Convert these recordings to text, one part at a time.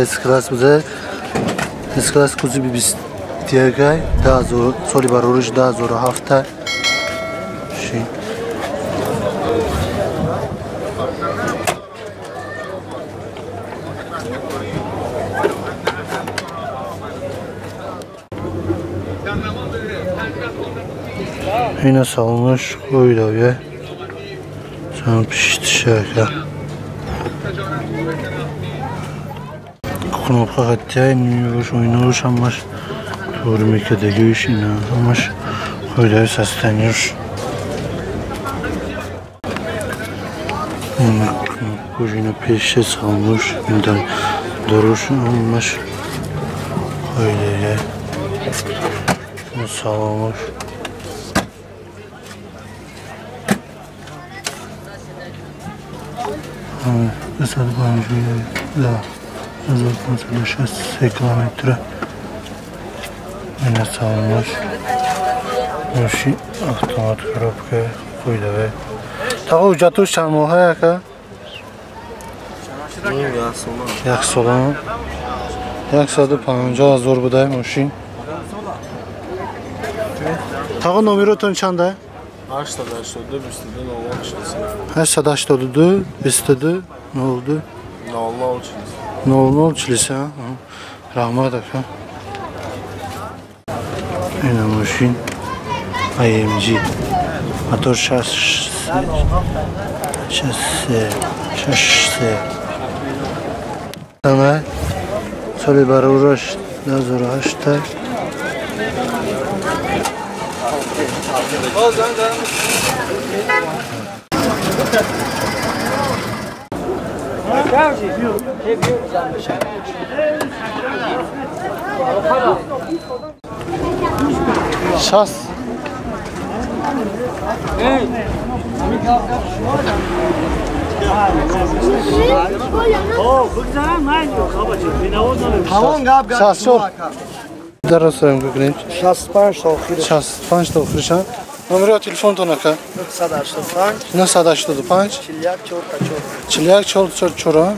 S-класс буда. S-класс кузови 21 соли барориш 2007. Ина салонаш қойдаве. Сан пиштишака. Кнопка хаттяй, нюш ойнош ҳамаш тур мекадагиш ина ҳамаш қойдави состоянияш. Ина кнопкаш ина пеши салонаш ина доруш ҳамаш қойдаве. Салонаш. Сад 1563 километра. Ина салонаш. Мошин автомат коробка қойдаве. Таға ҳуҷҷатуш чанд моҳа ака? Як сола. 150 000 будай мошин. Таға номеротон чанда? 882 22 00 43. 882 22 02 00 00 43. Раҳмат ака. Ина мошин AMG мотор 6 6 6 3. Соли барораш 2008. Шас. Дарасоем кунем. 65 та охир. 65 та охирша. Номери телефонтон ака? 985 985 41 44. 41 44.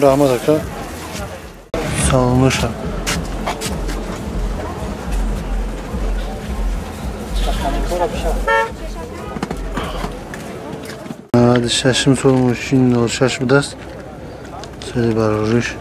Раҳмат ака. Саломаша. Шашим сол мошин 06 будаст. Соли барориш.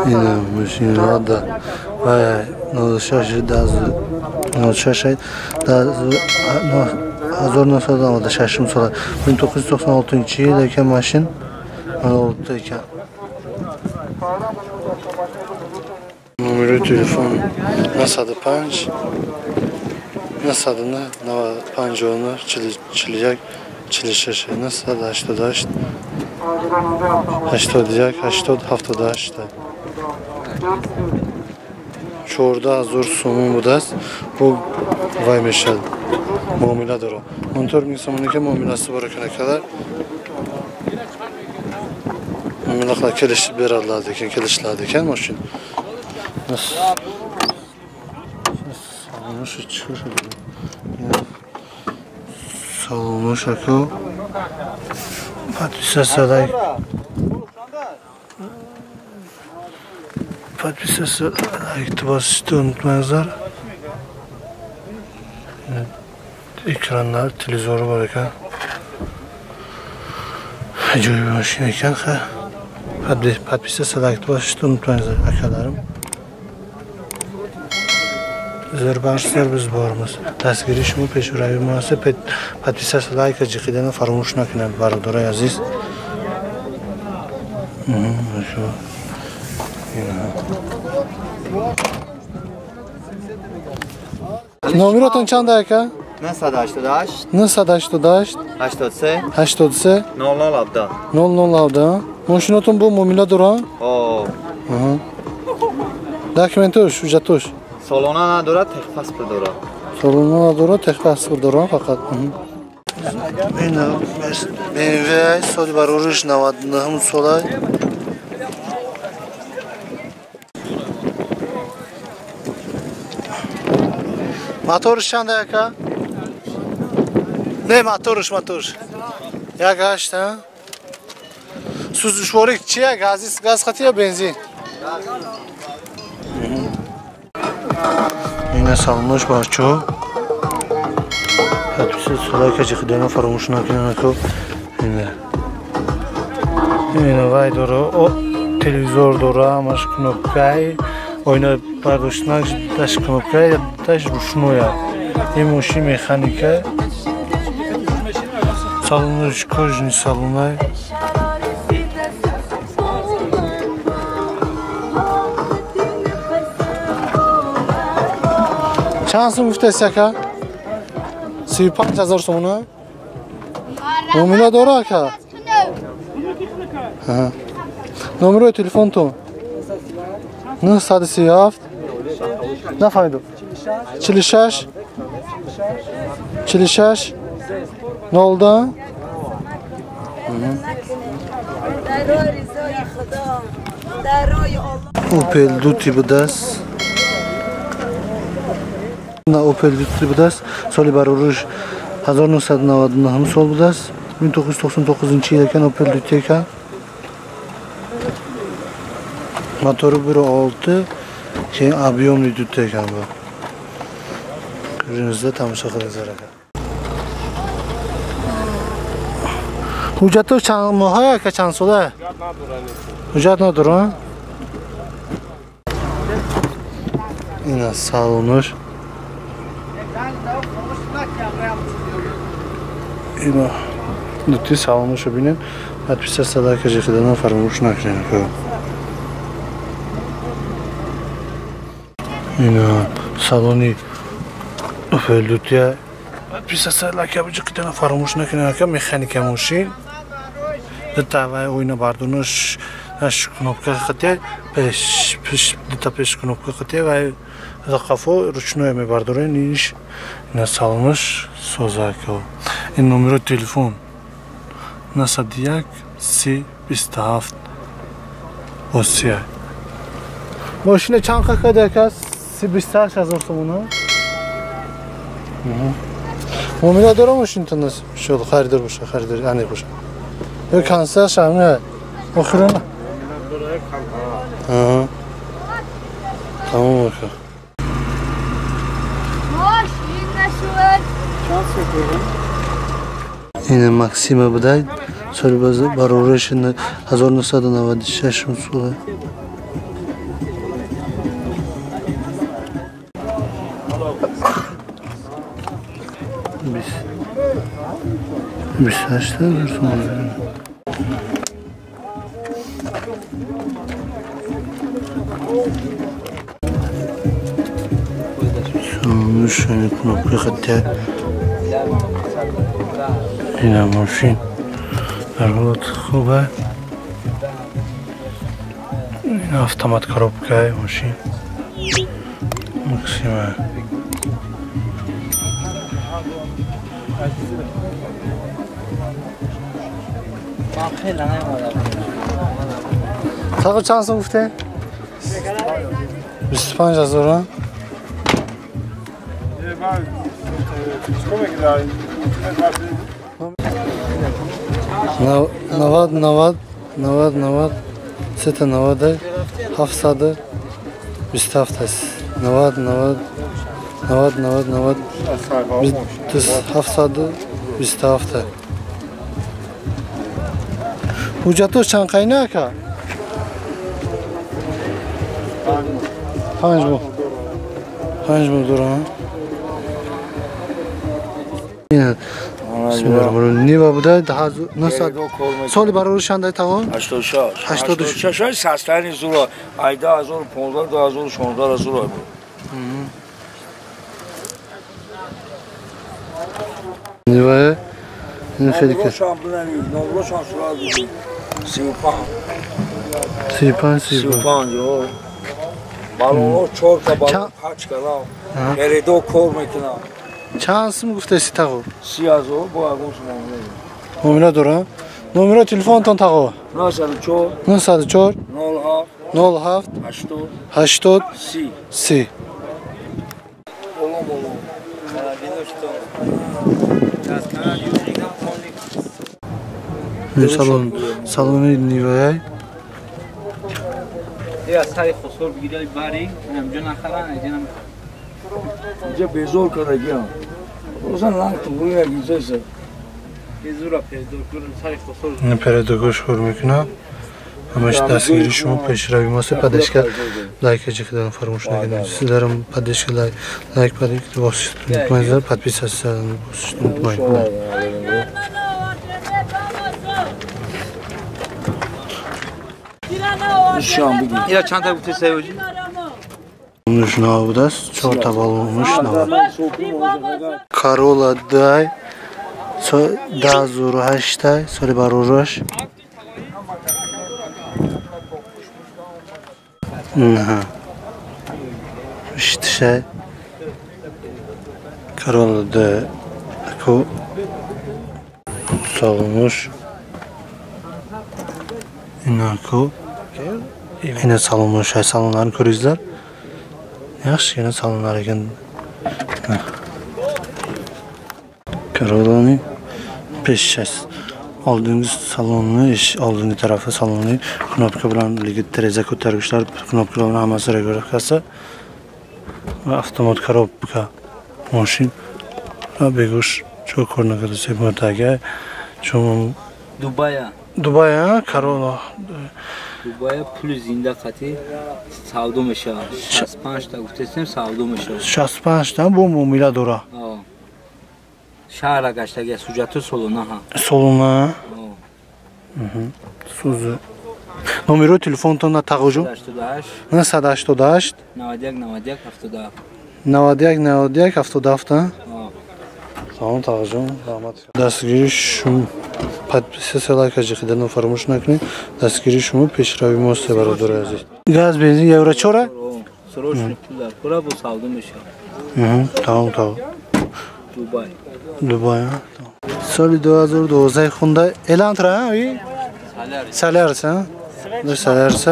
Ина мошин Лада вай 96 06 1996 сола 1996 yil ekan mashин 06 ekan. Номери телефон 905 909 59 41 46 988 81 80 78. 14 000 сомон будааст. Бу вай мешавад, муомила дорад. 14 000 сомоне ки муомиласи бора кунакадар муомила қила келишib beriladi ekan, kelishiladi ekan mashina. Салонош ака. Подписаться лайк. Подписаться лайкni bosishni unutmanglar. Ekranlar, televizori bor ekan. Ajoyib mashina ekan. Ha. Подписаться лайкni bosishni unutmanglar akalarim. Zarbarslar biz bormiz. Dastgiri шумо пешравии мо аст. Подписаться лайка ҷиқидана фаромӯш накунед бародарои азиз. Номеротон чанд ака? 988 988 83 83 00 00. Мошинотон бо муомила дорад? О. Документош, ҳуҷҷатош? Солона надорад, техпаспорт дорад. Солона надорад, техпаспорт дорад фақат. Ина BMW соли барориш 99 сола. Моторш чанд ака? Не, моторш, моторш. Як ҳашт, а? Сӯзишворӣ чия? Газ хати ё бензин? Ина салонош бачо. Подписаться, лайк, ҷиқидана фаромӯш накунед. Ина. Ина вай дора, телевизор дора, ҳамаш кнопкаи, оина бардоштанаш даш кнопкаи, даш рушноя. Ин мошин механика. Салонош кожаный салонай. Чанд сум гуфтаст ака? 35 ҳазор сомона? Номера дора ака? Номерои телефонтон? 937 нафаҳмидам. 46 46 02. Опел Дути будааст. Опел Дути будааст. Соли бароруш 1999 сол будааст. 1999 ил экан Опел Дути экан. Мотори 1.6 keyin объемный Дути экан bu. Ko'ringizda tomosha qilingizlar aka. Ҳуҷҷатҳо чанд моҳа ака, чанд сола? Ҳуҷҷат надорад. Ина салонош. Ина дути салоношо бинед. Подписаться, лайк, ҷиқидана фаромӯш накунед. Ина салони Опел Дутия. Подписаться, лайк, ҷиқидана фаромӯш накунед ака. Механика мошин. Дута вай оина бардонош аш кнопка хатия, пеш пеш дута пеш кнопка хатия вай қафо ручное мебардорен. Иш ина салонош соза ака. Ин номерои телефон 901 30 27 Осия. Мошина чанд қадар ака? 28 ҳазор сомона. Муомила дора мошинтон шуд харидор боша, харидор ане боша. Ё консер шамия. Охирона. Аҳа. Тамом ака. Ина Максима будай. Соли барораш 1996 сола. Бист ҳашт ҳазор сомон. Салонош кнопка хатия. Ина мошин дар ҳолати хуба. Ина автомат коробкаи мошин Максима. Тағо чанд сум гуфте? 25 ҳазор. 90 90 90 90 сета 90 727 аст. 90 90 90 90 90 727. Ҳуҷҷатҳош чанд қайна ака? 5 моҳ. 5 моҳ дора. Нива буда 900 соли барори чандай тағо? 86. 86 састани зура. Ай 2015 2016 зура буд. Нива ин хеле ки. 35. 35 35. Балонҳо 4 та балон 5 калам. Передо кор мекунам. Чанд сум гуфтаси тағо? 30,000 бо ягон сум муомила дорам. Номерои телефонтон тағо? 904 904 07 07 80 80 30. 30. Болон болон. Салон, салони Нивай. Я сари хусур бигирай бари, инҷо нахаран, инҷо инҷо безор кардагиам. Розан ланг тугуя гизеса. Безура передокур сари хусур. Не передокуш хор мекунам. Ҳамаш дастгири шумо пешрави мост. Поддержка лайк ҷиқидан фаромӯш накунед. Sizlarам поддержка лайк поддержка bosishni unutmanglar, подписаться bosishni unutmanglar. Ира чанд та гуфти севоҷи? Нушна будааст, 4 та баллонуш нав. Corolla дай 2008 соли барораш. На. Иштиша. Corolla дай ко салонуш. Инако ина салонуш, салонlarni ko'ringizlar. Yaxshigina salonlar ekan. Corolla'ning peshshasi. Oldingi salonni, oldingi tarafi salonni knopka bilan ligi deraza ko'targichlar, knopkalar bilan hammasi regulyavkasi va avtomat korobka mashina. Va begush cho'k ko'rinadi segmentdagi. Chun Dubaya. Dubaya Corolla. Дубая пули зинда қати савдо мешавад. 65 та гуфтесем савдо мешавад. 65 та бо муомила дора. Шаҳра гаштаги суҷату солона ҳа. Солона. Сӯзу. Номерои телефонтон на тағоҷон? 88 988 91 91 77 91 91 77. Салом тағоҷон, раҳмат. Дастгири шумо подписаться лайк ҷиқидан фаромӯш накунед. Дастгири шумо пешрави мост бародари азиз. Газ бензин евро чора? Срочно пул дар кора бо савдо мешавад. Тамом тамом. Дубай. Дубай. Соли 2012 хунда Elantra ha? Солярис ha? Солярис.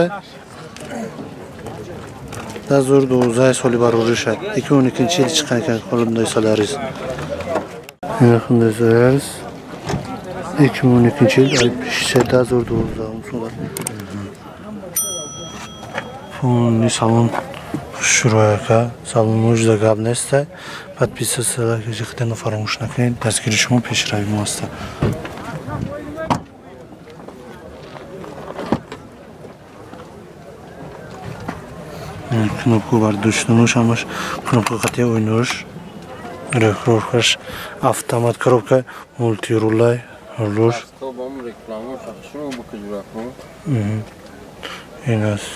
2012 соли барориш 2012 yil chiqqan ekan Hyundai Solaris. Hyundai Solaris 2012 yil 2012 so'm. Фонни салон хушрӯй ака, салони juda gap нест. Подписаться лайк ҷиқидан фаромӯш накунед. Дастгири шумо пешрави мо аст. Кнопку бардоштануш, ҳамаш кнопка қатъи ойнуш, рекордаш, автомат коробка, мултирулай, рулуш. Ин аст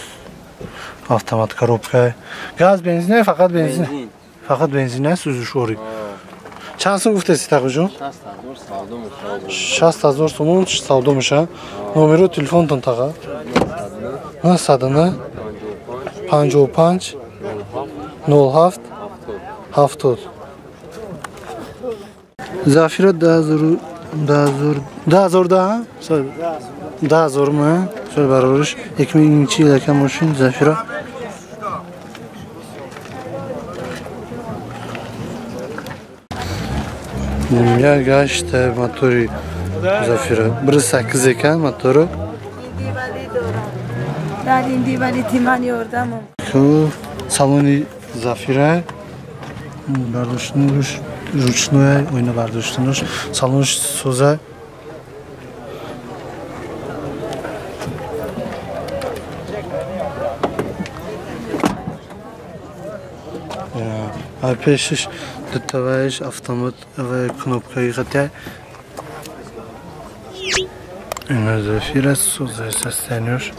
автомат коробка. Газ бензин, фақат бензин. Фақат бензин аст, сӯзишворӣ. Чанд сум гуфтаси тағоҷон? 60 ҳазор сомон савдо мешавад. Номерои телефонтон таға? 909 55 07 70. Зафира 10000 10000 10000 ма? Сол барориш 2002 yil ekan mashina Zafira. Як гашт мотори Зафира 1.8 ekan мотори. Дар инди вали тиман ёрдамам. Салони Зафира бардоштануш ручной ойна бардоштануш салонш соза. Пешиш дутаваиш автомат ва кнопкаи қатъя. Ина Зафира соза состоянияш.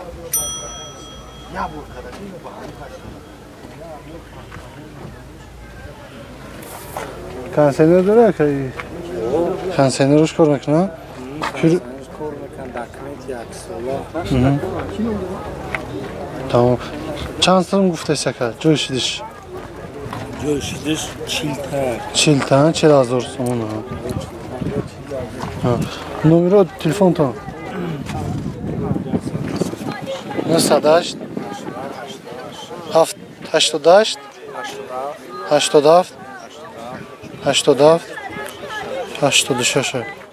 Консейнер дора ки консейнерш кор мекунад? Кор мекунад, документ як сола. Тамом. Чанд сом гуфтаси ака? Ҷой шидиш? Ҷой шидиш 40 та. 40 та, 40 000 сомон. Номеро телефонтон? 908 88 87 87 86.